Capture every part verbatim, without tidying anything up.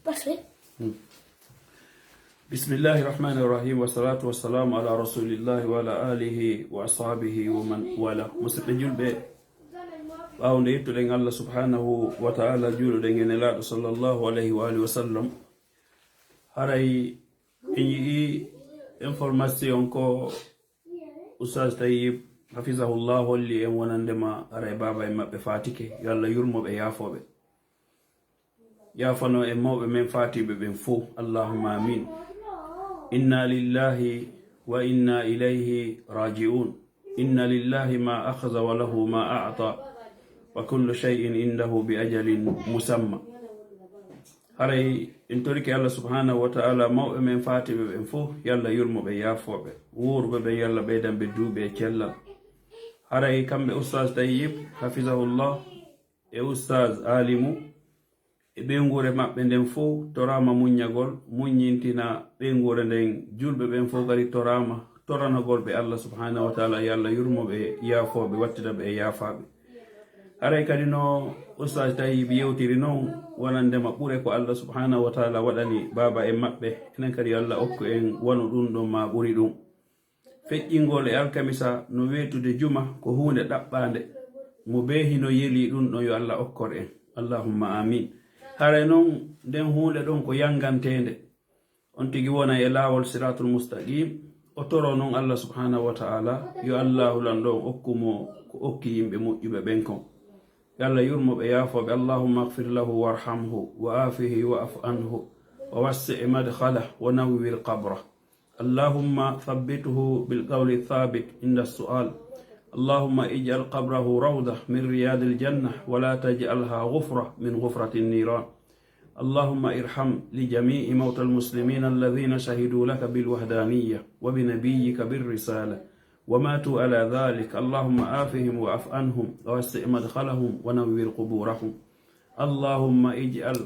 Parfait. بسم الله الرحمن الرحيم، والصلاة والسلام على رسول الله وعلى آله وأصحابه ومن والاه. Musidɓe julɓe, ɓaawo nde yettuɗen Allah subhanahu wa ta'ala, juuluɗen e Nelaaɗo sallallahu alayhi wa alihi wa sallam, haray en yi'i information ko Oustaz Tayyib, hafizahullah, holli en wonande ma, haray baaba en maɓɓe faatike, yo Allah yurmo ɓe, yaafo ɓe. Yaafano en mawɓe men faatiiɓe ɓen fow. Allahumma amin. Inna lillahi wa inna ilayhi raji'un. Inna lillahi ma akhadha wa lahu ma a'ta. Wa kullu shay'in indahu bi ajalin musamma. Haray en torike Allah subhanahu wa ta'ala mawɓe men faatiiɓe ɓen fow, yo Allah yurmo ɓe, yaafo ɓe. Wuuruɓe ɓen, yo Allah ɓeydan ɓe duuɓi e cellal. Haray kamɓe Oustaz Tayyib, hafizahullah, e Oustaz Alimu, e ɓeynguure maɓɓe nden fow, toraama muññagol, muññintina ɓeynguure nden, julɓe ɓen fow kadi toraama, toranagol ɓe Allah subhanahu wa ta'ala, yo Allah yurmo ɓe, yaafo ɓe, wattida ɓe e yaafaaɓe. Haray kadi no Oustaz Tayyib yewtiri non, wonandema ɓure ko Allah subhanahu wa ta'ala waɗani baaba en maɓɓe, enen kadi yo Allah okku en wano ɗun ɗon maa ɓuri ɗun. Feƴƴingol e alkamisa no weetude juma ko huunde ɗaɓɓaande. Mo bee hino yelii ɗun ɗon, yo Allah okkor en. Allahumma amin. Haray non nden huunde ɗon ko yanganteende. On tigi wona e laawol siratul mustaqim. O toro non Allah subhanahu wa ta'ala, yo Allahu Lanɗo on okku mo ko okki yimɓe moƴƴuɓe ɓen kon. Yo Allah yurmo ɓe, yaafo ɓe. Allahumma ighfir lahu warhamhu wa afihi wa'fu anhu wa wassi' madkhalah wa nawwir qabrah. اللهم ثبته بالقول الثابت عند السؤال. اللهم اجعل قبره روضة من رياض الجنة ولا تجعلها غفرة من غفرة النيران. اللهم ارحم لجميع موتى المسلمين الذين شهدوا لك بالوحدانية وبنبيك بالرسالة وماتوا على ذلك. اللهم عافهم واعف عنهم ووسع مدخلهم ونور قبورهم. اللهم اجعل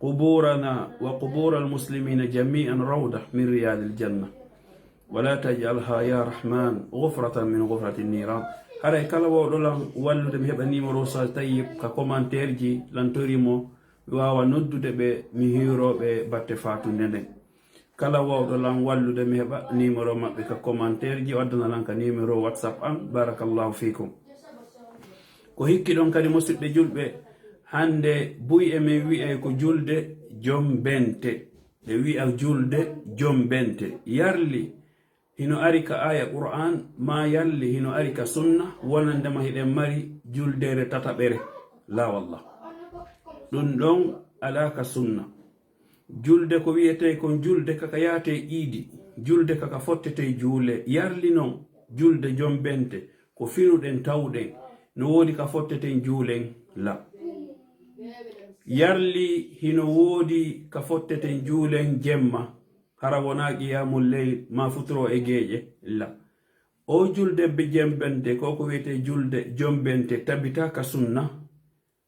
قبورنا وقبور المسلمين جميعا روضة من رياض الجنة ولا تجعلها يا رحمن غفرة من غفرة النيران. Haray kala wawɗo lan wallude mi heɓa numéro Oustaz Tayyib ka commentaire ji, lan tori mo, mi waawa noddude ɓe, mi hiiroo ɓe batte faatunde nden. Kala wawɗo lan wallude mi heɓa numéro maɓɓe ka commentaire ji, o addana lan ka numéro WhatsApp an. Barakallahu fiikum. Ko hikki ɗon kadi, musidɓe julɓe, hande buy e men wi'ay ko julde jombente. Ɓe wi'a julde jombente. Yarli hino ari ka aya Qur'an, maa yarli hino ari ka sunna, wonandema hiɗen mari juldeere tataɓere? La wallah. Ɗun ɗon alaa ka sunna. Julde ko wi'etee kon julde kaka yaatee iidi, julde kaka fottetee juule. Yarli non julde jombente, ko finuɗen tawɗen, no woodi ka fotteten juulen? La. Yarli hino woodi ka fotteten juulen jemma, hara wonaa qiyamul leyl maa futuro e geeƴe? La. O julde be jombente, ko ko wi'etee julde jombente, tabitaa ka sunna,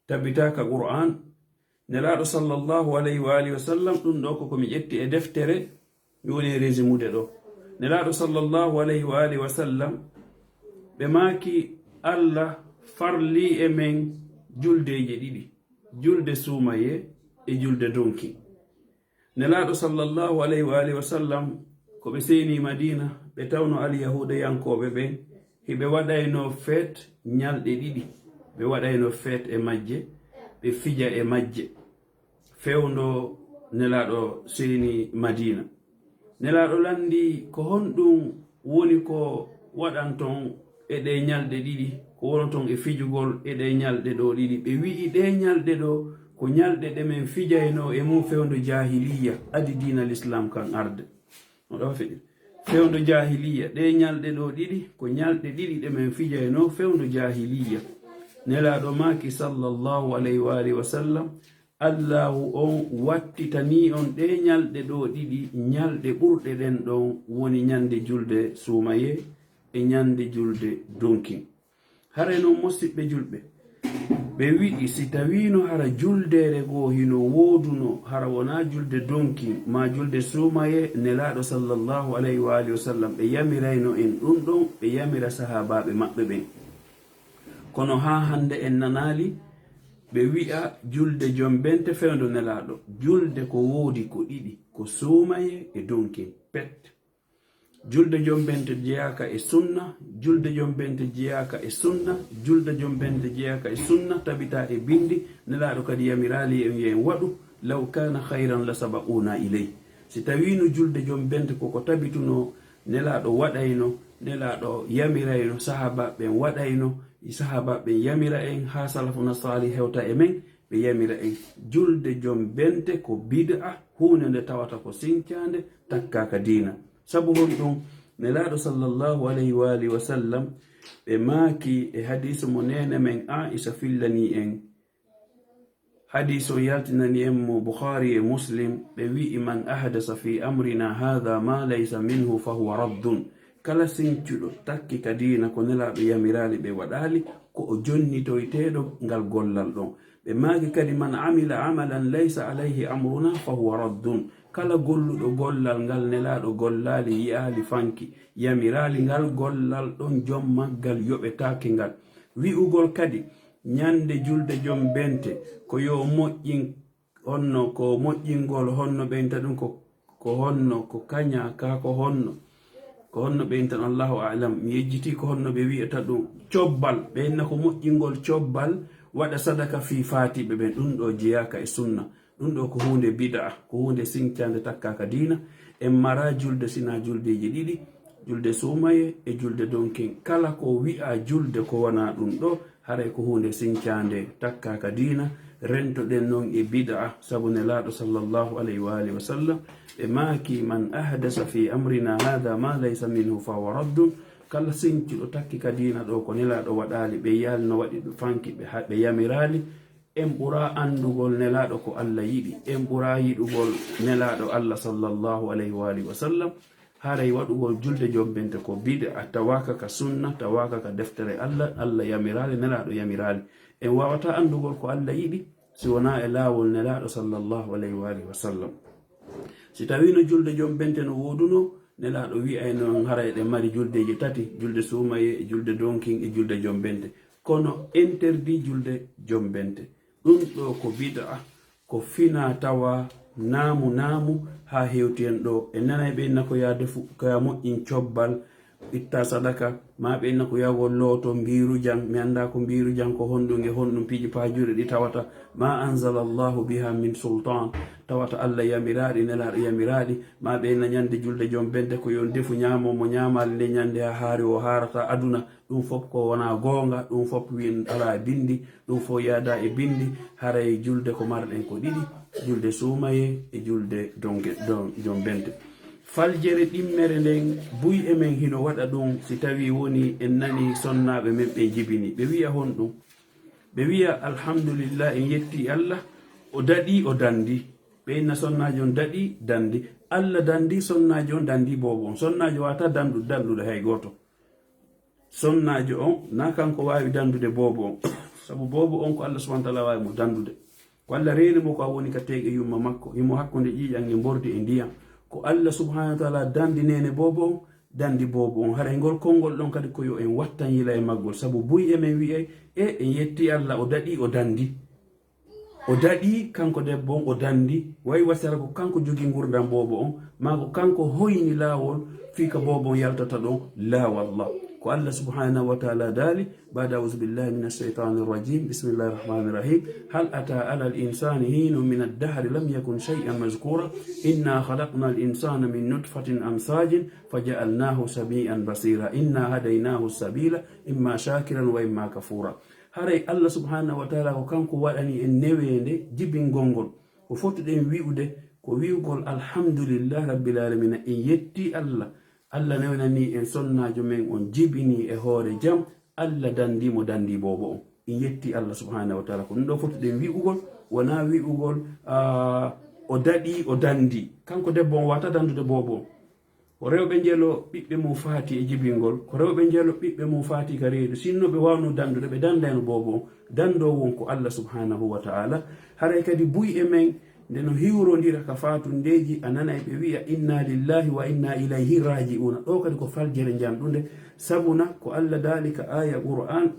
tabitaa ka Qur'an. Nelaaɗo sallallahu alayhi wa alihi wa sallam, ɗun ɗoo ko ko mi ƴetti e deftere, mi woni e résimude ɗoo. Nelaaɗo sallallahu alayhi wa alihi wa sallam, ɓe maaki, Allah farlii e men juldeeje ɗiɗi, julde suumayee e julde donkin. Nelaaɗo sallallahu alayhi wa alihi wa sallam, ko ɓe seenii Madiina, ɓe tawno alyahuudayankooɓe ɓen, hiɓe waɗaynoo feet ñalɗe ɗiɗi. Ɓe waɗaynoo feet e majje, ɓe fija e majje, fewndo Nelaaɗo seenii Madiina. Nelaaɗo lanndii, ko honɗun woni ko waɗanton e ɗee ñalɗe ɗiɗi, ko wonoton e fijugol e ɗee ñalɗe ɗoo ɗiɗi? Ɓe wi'i, ɗee ñalɗe ɗoo ko ñalɗe ɗe men fijaynoo e mun fewndo jaahiliyya, adi diina Lislaam kan arde. No ɗoo feƴƴi. Fewndo jaahiliyya, ɗee ñalɗe ɗoo ɗiɗi ko ñalɗe ɗiɗi ɗe men fijaynoo fewndo jaahiliyya. Nelaaɗo maaki, sallallahu alayhi wa alihi wa sallam, Allaahu on wattitanii on ɗee ñalɗe ɗoo ɗiɗi, ñalɗe ɓurɗe ɗen ɗon, woni ñande julde suumayee e ñande julde donkin. Haray non, musiɓɓe julɓe, ɓe wi'i, si tawiino hara juldeere goo hino woodunoo, hara wonaa julde donkin maa julde suumayee, Nelaaɗo sallallahu alayhi wa alihi wa sallam, ɓe yamirayno en ɗun ɗon, ɓe yamira sahaabaaɓe maɓɓe ɓen. Kono haa hande en nanaali Ɓe wi'a julde jombente fewndo Nelaaɗo. Julde ko woodi ko ɗiɗi, ko suumaye e donkin, pet. Julde jombente jeyaaka e sunna, julde jombente jeyaaka e sunna, julde jombente jeyaaka e sunna, tabita e bindi, Nelaaɗo kadi yamiraali en wi'a en waɗu, "Law kaana khayran la sabaquna ilay." Si tawiino julde jombente ko ko tabitunoo, Nelaaɗo waɗayno, Nelaaɗo yamirayno, sahaabaaɓe ɓen waɗayno, sahaabaaɓe ɓen yamira en, haa salafuna saalih hewta e men, ɓe yamira en. Julde jombente ko bid'a, huunde nde tawata ko sincaande, takkaaka diina. Sabu honɗum? Nelaaɗo sallallahu alayhi wa alihi wa sallam, ɓe maaki e hadiisu mo neene men Aisha fillani en. Hadiisu on yaltinani en mo Bukhari e Muslim, ɓe wi'i, "Man ahdasa fi amrina hadha ma laysa minhu fa huwa raddun." Kala sincuɗo takki ka diina ko Nelaaɗo yamiraali ɓe waɗaali, ko o jonnitoyteeɗo ngal gollal ɗon. Ɓe maaki kadi, "Man amila amalan laysa alayhi amruna fa huwa raddun." Kala golluɗo gollal ngal Nelaaɗo gollaali, yi'aali fanki, yamiraali ngal gollal ɗon, jom maggal yoɓetaake ngal. Wi'ugol kadi, ñande julde jombente, ko yo moƴƴin, honno ko moƴƴingol, honno ɓe inta ɗum ko, ko honno, ko kaña ka, ko honno, ko honno ɓe inta ɗum, Allahu a'lam. Mi yejjiti ko honno ɓe wi'ata ɗum. Cobbal, ɓe inna ko moƴƴingol cobbal, waɗa sadaka fii faatiiɓe ɓen. Ɗum ɗo jeyaaka e sunna. Ɗum ɗo ko huunde bid'a, ko huunde sincaande takkaaka diina. En mara julde sina juldeeji ɗiɗi, julde suumaye e julde donkin. Kala ko wi'a julde ko wona ɗum ɗo, haray ko huunde sincaande takkaaka diina. Rentoɗen non e bid'a, sabu Nelaaɗo sallallahu alayhi wa alihi wa sallam, ɓe maaki, "Man ahdasa fi amrina hadha ma laysa minhu fa huwa raddun." Kala sincuɗo takki ka diina ɗo ko Nelaaɗo waɗaali, ɓe yi'aali no waɗi ɗum fanki, ɓe ha-, ɓe yamiraali, en ɓuraa anndugol Nelaaɗo ko Allah yiɗi, en ɓuraa yiɗugol Nelaaɗo Allah sallallahu alayhi wa alihi wa sallam, haray waɗugol julde jombente ko bid'a, tawaaka ka sunna, tawaaka ka deftere Allah, Allah yamiraali, Nelaaɗo yamiraali. En waawataa anndugol ko Allah yiɗi si wonaa e laawol Nelaaɗo sallallahu alayhi wa alihi wa sallam. Si tawiino julde jombente no woodunoo, Nelaaɗo wi'ayno en haray eɗen mari juldeeji tati, julde suumaye, e julde donkin, e julde jombente. Kono interdit julde jombente. Ɗum ɗo ko bid'a, ko fina tawa naamu naamu haa hewti en ɗo. En nanay ɓe inna ko yaa defu, ko yaa moƴƴin cobbal, itta sadaka, ma ɓe inna ko yahgol looto mbiirujan, mi anndaa ko mbiirujan ko honɗum e honɗum, piiji paajuuɗe ɗi tawata, ma anzala Allahu biha min sultan, tawata Allah yamiraɗi, Nelaaɗo yamiraɗi, ma ɓe inna ñande julde jombente ko yo on defu ñaamo, mo ñaamaali nde ñande haa haari o haarata aduna. Ɗum fof ko wona goonga, ɗum fof wi'en alaa e bindi, ɗum fof yaada e bindi, haray julde ko marɗen ko ɗiɗi, julde suumaye e julde donge-, don-, jombente. Faljere ɗimmere nden, buy e men hino waɗa ɗum si tawii woni en nanii sonnaaɓe men ɓen jibini. Ɓe wi'a honɗum? Ɓe wi'a, "Alhamdulillah, en yetti Allah, o daɗi, o dandi." Ɓe inna sonnaajo on daɗi, dandi. Allah dandi, sonnaajo on dandi, boobo on. Sonnaajo wata dandu-, dandude hay gooto. Sonnaajo on, na kanko waawi dandude boobo on. Sabu boobo on ko Allah subhanahu wa ta'ala waawi mo dandude. Ko Allah reeni mo ko a woni ka teeŋe yumma makko. Himo hakkunde ƴiiƴan e mbordi e ndiyam. Ko Allah subhanahu wa ta'ala dandi neene boobo on, dandi boobo on. Haray ngol konngol ɗon kadi ko yo en wattan yila e maggol. Sabu buy e men wi'ay, e en yetti Allah, o daɗi, o dandi. O daɗi, kanko debbo on, o dandi, way wasiyata ko kanko jogii ngurndan boobo on, maa ko kanko hoyni laawol fii ka boobo on yaltata ɗon, laa wallah. Ko Allah subhanahu wa ta'ala daali, بعد أعوذ بالله من الشيطان الرجيم. بسم الله الرحمن الرحيم. هل أتى على الإنسان حين من الدهر لم يكن شيئا مذكورا. إنا خلقنا الإنسان من نطفة أمشاج فجعلناه سميعا بصيرا. إنا هديناه السبيل إما شاكرا وإما كفورا. Haray Allah subhanahu wa ta'ala ko kanko waɗani en neweende jibingol ngol. Ko fotuɗen wi'ude ko wi'ugol alhamdulillah rabbil alamina. En yetti Allah. Allah newnani en sonnaajo men on jibini e hoore jam. Allah dandi mo dandi boobo on. En yetti Allah subhanahu wa ta'ala. Ko ɗum ɗo fotuɗen wi'ugol, wona wi'ugol, ah, o daɗi, o dandi. Kanko debbo on wata dandude boobo on. Ko rewɓe njelo ɓiɓɓe mum faati e jibingol, ko rewɓe njelo ɓiɓɓe mum faati ka reedu. Sinno ɓe waawno dandude, ɓe dandayno boobo on. Dandoowo on ko Allah subhanahu wa ta'ala. Haray kadi buy e men, nde no hiwrondira ka faatundeeji, a nanay ɓe wi'a, "Inna lillahi wa inna ilayhi raji'una." Ɗo kadi ko faljere njanɗunde, sabuna ko Allah daali ka aya Qur'an,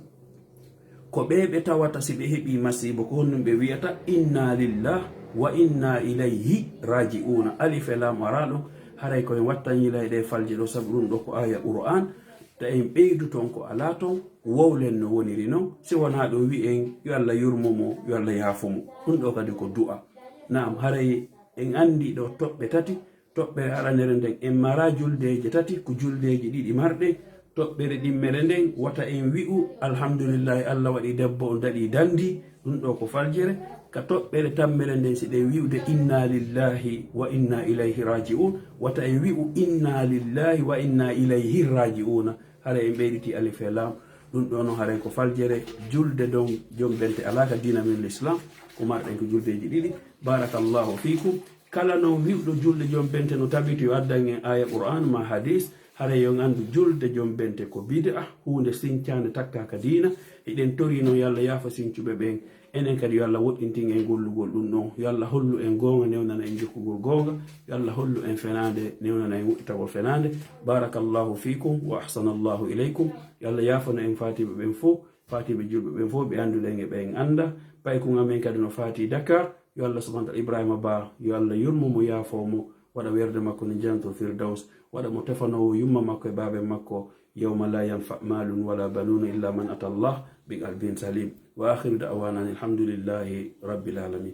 Ko ɓe ɓe tawata si ɓe heɓii masiibo, ko honɗum ɓe wi'ata? Inna lillah wa inna ilayhi raji'una. Alif e laam araa ɗon, haray ko en wattanii ley ɗee falje ɗoo, sabu ɗum ɗoo ko aaya Qur'aan. Ta en ɓeydu ton ko alaa ton, wowlen no woniri non, si wanaa ɗum wi'en, yo Alla yurmo mo, yo Alla yaafo mo. Ɗum ɗoo kadi ko du'a. Naam, haray en anndi ɗoo toɓɓe tati, toɓɓere aranere nden, en maraa juldeeje tati, ko juldeeji ɗiɗi marɗen. Toɓɓere ɗimmere nden, wata en wi'u, "Alhamdulillahi, Alla waɗi debbo, on daɗi dandi." Ɗum ɗoo ko faljere. Ka toɓɓere tammere nden, si ɗen wi'ude, "Inna lillahi wa inna ilayhi raji'un." Wata en wi'u, "Inna lillahi wa inna ilayhi raji'una." Haray en ɓeyditi alif e laam. Ɗum ɗoo non haray ko faljere. Julde don jombente alaa ka diina men l'islam. Ko marɗen ko juldeeji ɗiɗi. Barakallahu fiikum. Kala non wi'uɗo julde jombente no tabiti yo addan en aaya Qur'aan ma hadiis, haray yo en anndu julde jombente ko bid'a, huunde sincaande takkaa ka diina. Hiɗen torii non yo Alla yaafo sincuɓe ɓen. Enen kadi yo Alla woɗɗintin en gollugol ɗum ɗon. Yo Alla hollu en goonga, newnana en jokkugol goonga. Yo Alla hollu en fenaande, newnana en woɗɗitagol fenaande. Barakallahu fiikum wa ahsanallahu ilaykum. Yo Alla yaafano en faatiiɓe ɓen fof, faatiiɓe julɓe ɓen fof, ɓe annduɗen e ɓe en annda. Paykun amen kadi no faati Dakar. Yo Alla subhanahu wa ta'ala, Ibrahima Ba, yo Alla yurmo mo, yaafo mo, waɗa werde makko no Jannatul Firdaws, waɗa mo tefanoowo yumma makko e baaben makko, yawma la yanfa malun wala banuna illa man ata Allah bi qalbin salim. Wa akhiru da'wana anil hamdulillahi rabbil alamin.